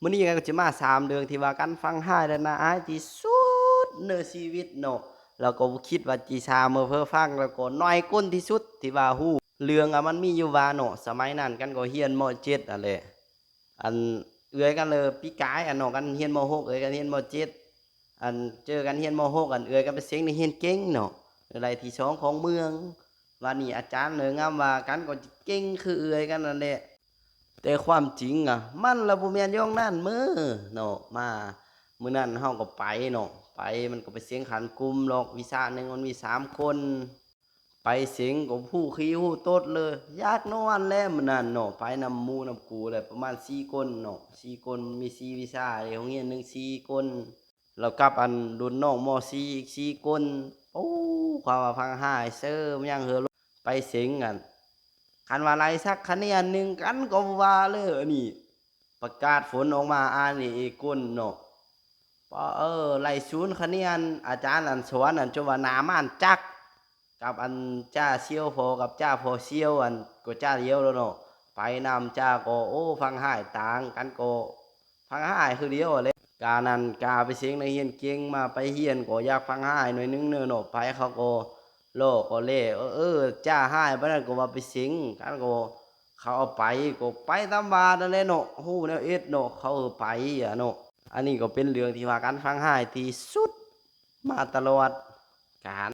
ມື້ນີ້ກໍຈະມາສາມເລື່ອງທີ່ວ່າກັນຝັງຮ້າຍ ແລະ ໜ້າອາຍທີ່ສຸດໃນຊີວິດເນາະ. ແລ້ວກໍບໍ່ຄິດວ່າຊິສາມເພື່ອຟັງ ແລ້ວກໍໜ້ອຍຄົນທີ່ສຸດທີ່ວ່າຮູ້ເລື່ອງ ອາ ມັນມີຢູ່ວ່າເນາະ. ສະໄໝນັ້ນກັນກໍຮຽນ ມໍເຈັດ ຫັ້ນແຫຼະ. ອັນເອື້ອຍກັນເລີຍ ປີກາຍ ອັນເນາະ ກັນຮຽນ ມໍຫົກ ເອື້ອຍກັນຮຽນ ມໍເຈັດ ອັນເຈີກັນຮຽນ ມໍຫົກ ອັນເອື້ອຍກັນໄປເສັງນັກຮຽນເກັ່ງເນາະ ໄດ້ທີສອງຂອງເມືອງ. ບາດນີ້ອາຈານເລີຍງາມວ່າກັນກໍເກັ່ງຄືເອື້ອຍກັນນັ້ນແຫຼະ. ແຕ່ຄວາມຈິງອະ ມັນລະບໍ່ແມ່ນຢ່າງນັ້ນເມີເນາະ. ມາມື້ນັ້ນເຮົາກໍໄປເນາະ ໄປ ມັນກໍໄປເສັງຂັນກຸ່ມ ລອກວິຊາໜຶ່ງມັນມີສາມຄົນ ໄປເສັງກໍຮູ້ຂີ້ຮູ້ຕົດເລີຍ ຢາກນອນແລ້ວມື້ນັ້ນເນາະ. ໄປນຳໝູ່ນຳຄູ່ແຫຼະ ປະມານສີ່ຄົນເນາະ ສີ່ຄົນ ມີສີ່ວິຊາເດ້ ໂຮງຮຽນໜຶ່ງສີ່ຄົນ ແລ້ວກັບອັນລຸ້ນນ້ອງ ມໍສີ່ອີກສີ່ຄົນ. ໂອ້ ຄວາມວ່າຝັງຮ້າຍເຊີ ມັນຍັງເຫີ ໄປເສັງຫັ້ນ ຄັນວ່າໄລ່ສັກຄະແນນໜຶ່ງກັນກໍບໍ່ວ່າເລີຍ. ອັນນີ້ປະກາດຜົນອອກມາ ອ່ານນີ້ອີກຄົນເນາະ ປະ ເອີ ໄລ່ສູນຄະແນນ. ອາຈານອັນສອນອັນຈົນວ່າໜ້າມ່ານຈັກ ກັບອັນຈ້າສ່ຽວພໍ ກັບຈ້າພໍສ່ຽວ ອັນກໍຈ້າດຽວແລ້ວເນາະ. ໄປນຳຈ້າກໍ ໂອ້ ຝັງຮ້າຍຕ່າງກັນ ກໍຝັງຮ້າຍຄືດຽວຫັ້ນແຫຼະ. ການັ້ນກາໄປເສັງນັກຮຽນເກັ່ງ ມາໄປຮຽນກໍຢາກຝັງຮ້າຍໜ້ອຍໜຶ່ງເນາະ. ໄປເຂົາກໍລໍ້ກໍແລ້ ເອີ ເອີ ຈ້າຮ້າຍປານນັ້ນກໍວ່າໄປເສັງ ກັນກໍເຂົາເອົາໄປ ກໍໄປຕາມວ່ານັ້ນແຫຼະເນາະ. ຮູ້ແນວເຮັດເນາະ ເຂົາເອີໄປອະເນາະ. ອັນນີ້ກໍເປັນເລື່ອງທີ່ວ່າກັນຝັງຮ້າຍທີ່ສຸດມາຕະຫຼອດການ.